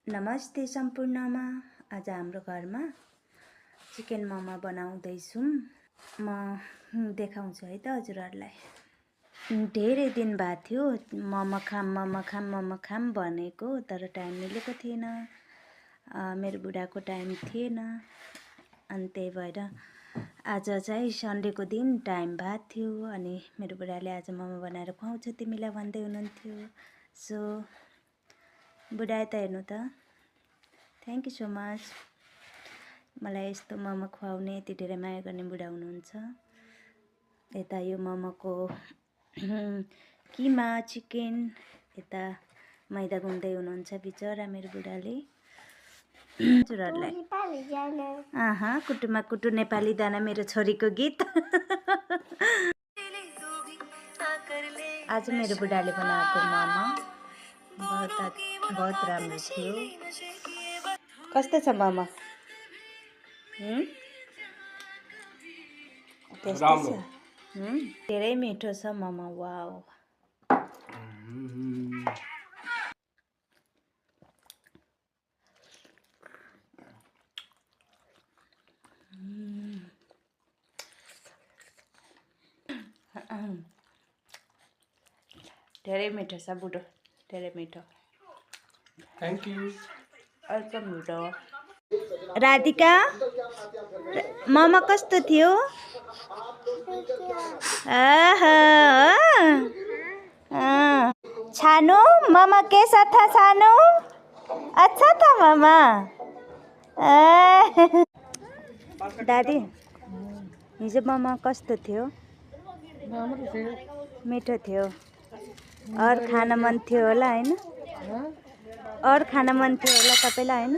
नमस्ते सम्पूर्णमा। आज हाम्रो घरमा चिकन मोमो बनाउँदैछौँ। म देखाउँछु है त हजुरहरूलाई। धेरै दिन बाद थियो मोमो खाम भनेको, तर टाइम मिलेको थिएन। मेरो बुढाको टाइम थिएन, अनि त्यही भएर आज चाहिँ सन्डेको दिन टाइम भएको थियो। अनि मेरो बुढाले आज मोमो बनाएर खुवाउँछु तिमीलाई भन्दै हुनुहुन्थ्यो। सो बुढा यता हेर्नु त। Thank you so much. मलाई यस्तो मोमो खुवाउने यति धेरै माया गर्ने बुढा हुनुहुन्छ। यता यो मोमोको किमा चिकन, यता मैदा गुन्दै हुनुहुन्छ बिचरा मेरो बुढाले। हजुरहरूलाई कुटुमा कुटु नेपाली दाना मेरो छोरीको गीत। आज मेरो बुढाले बनाएको मोमो बहुत राम्रो थियो। कस्तो छ मोमो? त्यस्तै छ। धेरै मिठो छ मोमो। वाउ। धेरै मिठो छ बुढो, धेरै मिठो। Thank you. एकदम मिठो। राधिका, मोमो कस्तो थियो? छानु मोमो कैसा था छानु? अच्छा था मामा। दादी, हिजो मोमो कस्तो थियो? मिठो थियो। और खान मन थियो होला हैन? और खान मन थियो होला तपाईलाई हैन?